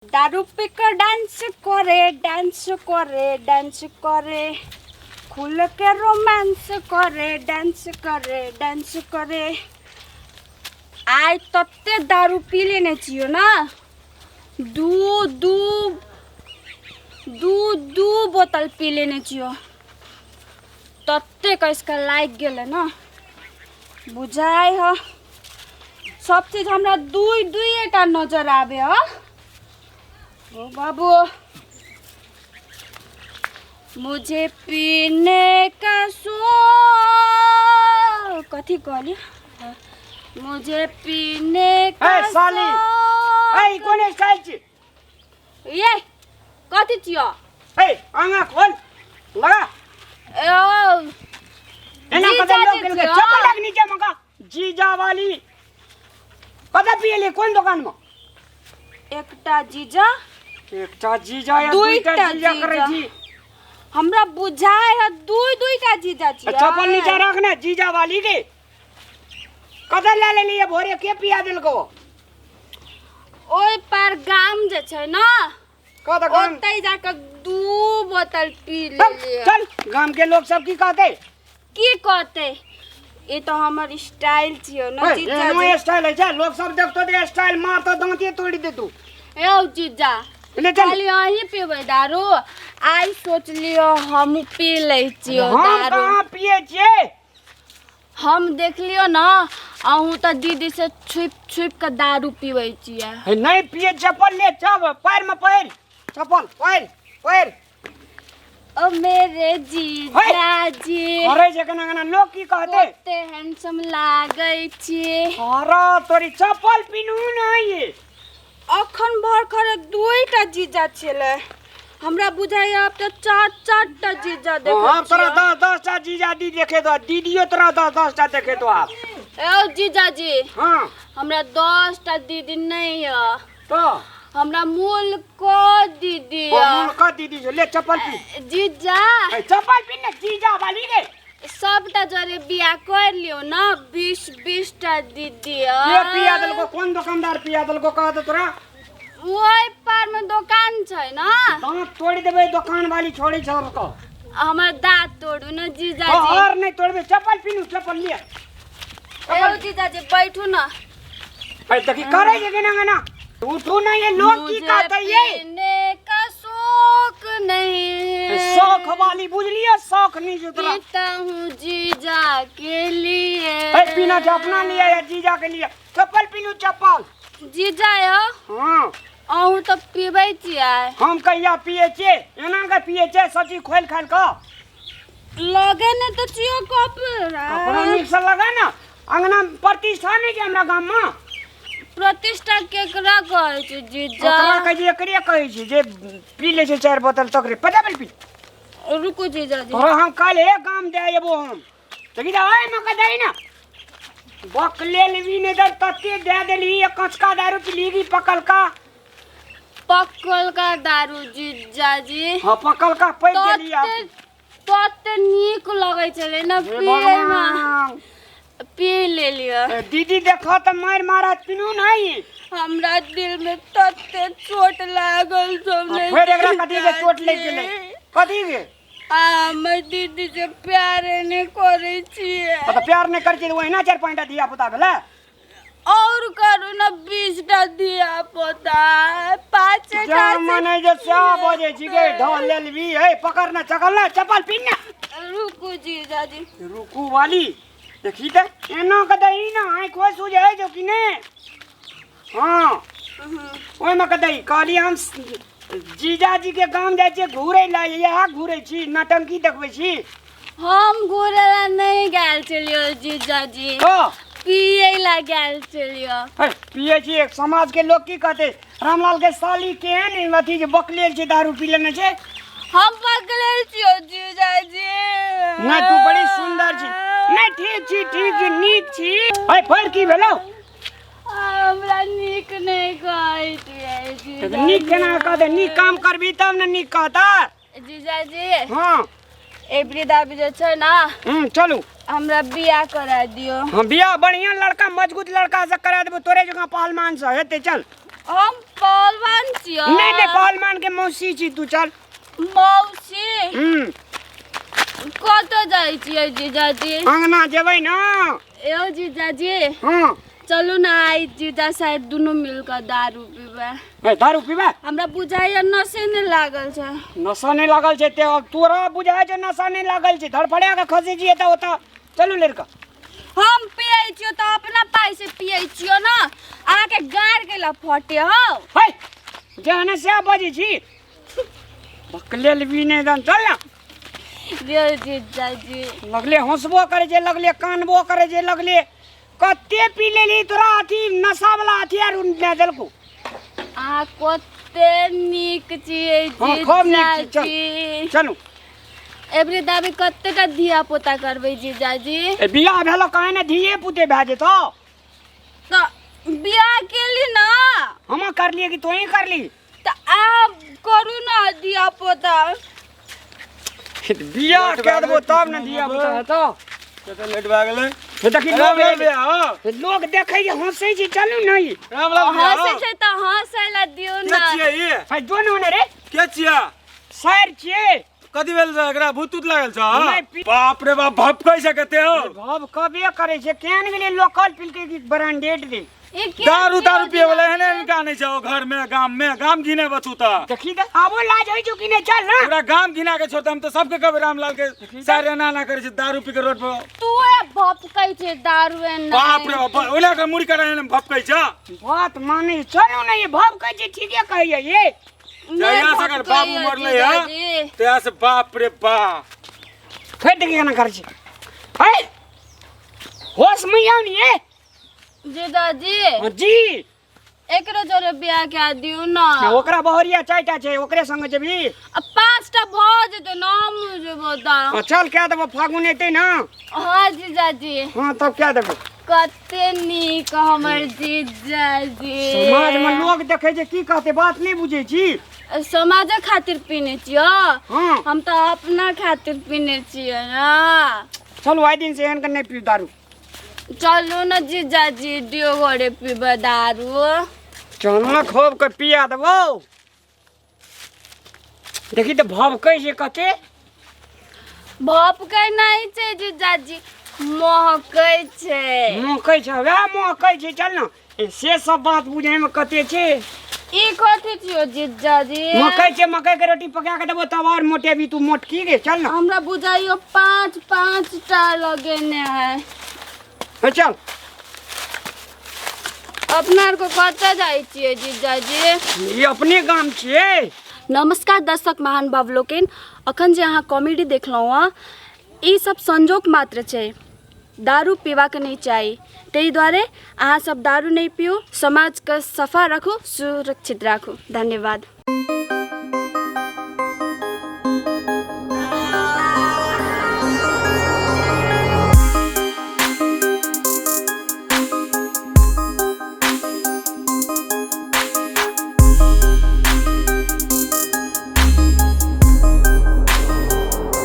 दारू पी के डांस करे, डांस करे, डांस करे, खुल के रोमांस करे, डांस करे, डांस करे। आइ तते दारू पी लेने छियो ना, दू दू दू दू बोतल पी लेने छियो, तते कसके लागि गेलै ना, बुझाइ ह सब चीज हमरा दुई दुईटा नजर आबे ह। ओ बाबू, मुझे पीने का शौक, कथी कहली, मुझे पीने का ए, साली। शौक। ए, कोन स्टाइल छी? ये कथी छियो? ए, आंगा खोल लगा। ए, एना जीजा कतऽ लोग जी गेल के छियो। चप्पल लग नीचे मका जीजा वाली कतऽ पियली, कोन दुकान में? एकटा जीजा, एकटा जीजा या दुईटा दुईटा जीजा जीजा। करै छी? हमरा बुझाय है दुई दुईटा जीजा छियै। चप्पल नीचा रख ने जीजा वाली के। कतऽ लए लेलियै भोरे, के पिया देलको? ओहि पार गाम जे छै ना, कतऽ गाम? ओतै जाके 2 बोतल पी चल, लेलियै। चल, गाम के लोग सब की कहतै? की कहतै, ई तऽ हमर स्टाइल छियौ ने हे, जीजा एहनो जी। स्टाइल होइ छै? लोग सब देखतो तऽ स्टाइल मारतो, दाँते तोड़ि देतौ। यौ जीजा, ले चल। खाली अहीं पीबै दारू? आइ सोचलियो हमहूँ पी लै छियौ हम दारू। कहाँ पियै छियै? हम देखलियो ना, अहूँ तऽ दीदी से छुपि छुपि कऽ दारू पीबै छियै। हे, नहि पियै, चप्पल ले चल, पैरमे पहिर चप्पल, पहिर पहिर। ओ मेरे जीजा जी, अरे जे केना केना लोग की कहतै? कते हैंडसम लागै छी। अरे तोरी चप्पल पिनू नहीं। अखन भर खरे दुईटा जीजा छलै, हमरा बुझाइया आब तऽ 4 4टा जीजा देखै हम तोरा छियै। 10 10टा जीजा दी देखे दो, दीदियो तोरा 10 10टा देखे दो आब। ए जीजा जी। हाँ। हमरा 10टा दीदी नहीं है। तो? हमरा मूल को दीदी ओ, है। मूल का दीदी छौ, ले चप्पल पी। जीजा। ए, चप्पल पी ने जीजा वाली रे। सबटा जरे बियाह कर लियो ना, 20 20टा दीदी है। के पिया देलको, कोन दुकानदार पिया देलको कह दे तोरा? ओहि पार में दुकान छै ना। दांत तोड़ि देबै दुकान वाली छोड़ी छौ को। हमर दांत तोड़ू ना जीजा जी। और नहीं तोड़बे, चप्पल पीनू, चप्पल लिया। ए जीजा जी बैठू ना। ए देखी करे जे केना केना उठू ना, ये लोग की मुझे कहते ये? पीने का शौक नहीं। शौक वाली बुझलिए, शौक नहीं जो तोरा। पीता हूँ जीजा के लिए। ए पीना छै अपना लिए या जीजा के लिए? चप्पल पीनू, चप्पल। जीजा यो। हाँ। अहूँ तऽ पीबै छियै। हम कहिया पियै छियै? एना के पियै छियै, सब चीज खोलि खालि कऽ। लगे ने तऽ छियौ कपड़ा। कपड़ा नीक से लगा ना, अंगना प्रतिष्ठा नहीं छै हमरा गाम में। प्रतिष्ठा केकरा कहै छै जीजा? ओकरा कहै छै, एकरे कहै छै जे पी लै छै 4 बोतल तकरे। पता पी। रुकू जीजा जी। तोरा हम काल्हि गाम दए एबो हम। देखी तऽ ओहि मे कऽ दही ना। बकले लेबी नहि तऽ तते दए देलही, एक कचका दारू पीली पकलका। पकलका दारू जीजा जी। हाँ, पकलका पैक गेली आब। तते नीक लगै छलै ने हे पियैमे। भगवान। पी लेलियै। ए, दीदी देखो तऽ मारि मारत, पीनू नहीं। हमरा दिल में तते चोट लागल छलै। फेर एकरा कथी के चोट लागि गेलै? कथी के? आ हमर दीदी से प्यार नहि करै छियै। तऽ प्यार नहि करै छियै तऽ ओहिना 4 5टा धिया पुता भेलै। और करू ना 20टा धिया पुता, 5टा जा मने जे सएह बजै छी गे, ढोल लेलबी। हे पकड़ ना, चकल ना, चप्पल पीन ना। रुकू जीजाजी। रुकू वाली, देखी तऽ एना के दही ना, आँखि होइ सुझै छौ कि नहि? हाँ, ओहिमे के दही। कहली हम जीजाजी के गाम जाइ छियै घुरै लए, इएह घुरै छी, नटंकी देखबै छी। हम घुरै लए नहि गेल छलियौ जीजाजी। कऽ? पियै लए गेल छलियौ। हे, पियै छी, एक समाज के लोग की कहतै? रामलाल के साली केहन अथी जे बकलेल छै, दारू पी लेने छै। हम बकलेल छियौ जीजाजी। नहि, तू बड़ी सुन्दर छी। नहि, ठीक छी, ठीक छी, नीक छी। हे, फेर की भेलौ? हमरा नीक नहि कहै छियै जीजाजी। नीक केना कहतै? नीक काम करबी तब ने नीक कहतै। जीजाजी। हाँ। एबरी दाबी जे छै ना, चलू। हमरा बियाह करा दियो। हाँ, बियाह बढ़िया लड़का, मजबूत लड़का से करा देबो, तोरे जकाँ पहलवान से हेतै। चल। हम पहलवान छियै। नहि नहि, पहलवान के मौसी छी तू, चल। मौसी? हम्म। कतऽ जाइ छियै जीजाजी? अंगना जेबै ने। यौ जीजाजी। हँ। चलू ने, आइ जीजा साहेब दुनू मिल कऽ दारू पीबै। ए, दारू पीबै? हमरा बुझाइया नशे नहि लागल छै। नशा नहि लागल छै ते अब तोरा बुझाइ छै नशा नहि लागल छै, धड़फड़ा के खसै छियै तऽ ओतऽ। चलू लड़का। हम पियै छियो तऽ अपना पाइ से पियै छियो ने, अहाँके गाड़ गेला फटे हौ। है जहने से बजै छी बकलेल भी नहि दन, चल ना। यौ जीजाजी। लगले हंसबो करै छै, लगले कानबो करै छै, लगले कते पी लेली तोरा अथी नशा वाला अथी आर दए देलको। अहाँ कते नीक छियै। हँ, खूब नीक छी, चल। जीजाजी। चलू। एबरी दाबी कतेटा धिया पुता करबै जीजाजी? ए, बियाह भेलो कहे ने धिये पुते भए जेतौ। तऽ बियाह केली ना? हम करलिए कि तोही करली? तऽ आब करू ना धिया पुता। बियाह कए देबो तब ने धिया पुता हेतौ। कते लेट भए गेलै। हे देखी लोग राम राम भैया हो। हे लोग देखै छै, हंसै छै, चलू ने। राम राम भैया हँसै हो। छै तऽ हँसै लए दियौ के ना। छियै ई? है दोनो ने रे। के छियै? सर छियै। कथी भेल छै एकरा? भूत तूत लागल छ? नहि, बाप रे बाप, भपकै छै कते हो। भव कबे करै छै, केहन गेलै लोकल पिलकै कि ब्रांडेड रे। ई के दारू छियै तारू पिए वाला जीजाजी? एहने इनका नहि छै घर में, गाम में, गाम घिने बचू तऽ। देखी तऽ आबो लाज होइ छौ कि नहि? चल ना। पूरा गाम घिना के छोड़ता। हम तऽ सबके कहबै रामलाल के सारे एना एना करै छै दारू पी के रोड पर। तू ए भपकै छै दारू एना। बाप रे बाप, ओना के मुड़ी करा एना भपकै छै। बात मानै चलू ने, ई भव कहै छै, ठीके कहैया ये। जहिया से एकर बाबू मरलै है तहिया से बाप रे बाप। फेर देखी केना करै छै। है होश में आउ ने ये। जीजाजी। हाँ, जी। एकरो जोरे बियाह कए दियौ ना। ना, ओकरा बहरिया चारिटा छै, ओकरे संगे जेबही? आ 5टा भऽ जेतै ना, हम जेबो तऽ। हाँ, चल कए देबो, फागुन एतै ना। हाँ जीजाजी। हाँ, तब कए देबो। कते नीक हमर जीजाजी। समाज में लोग देखै छै की कहतै, बात नहि बुझै छी। समाजक खातिर पीने छियो? हाँ। हम तऽ अपना खातिर पीने छियै ना। चलू, आइ दिन से एहन के नहि पीब दारू। चलू न जीजाजी, डियो घरे पीबै दारू। चल न, खूब के पिया देबो। देखी तऽ भभकै छै कते। भपकै नहि छै जीजाजी, महकै छै। महकै छै, वएह महकै छै। चल न, ए, से सब बात बुझै मे कते छै। ई कथी छियो जीजाजी? मकई छै, मकई के रोटी पका के देबो तब और मोटेबी तू, मोटकी गे, चल न। हमरा बुझाइयो 5 5 टा लगेने है। हे चल। अपना आर को कतऽ जाइ छियै जीजाजी? ई अपने गाम छियै। नमस्कार दर्शक महानुभाव लोकनि, अखन जे अहाँ कॉमेडी देखलहुँ हँ ई सब संजोग मात्र छै। दारू पीबाक नहि चाही, ताहि दुआरे अहाँ सब दारू नहि पीऊ, समाजके सफा राखू, सुरक्षित राखू। धन्यवाद।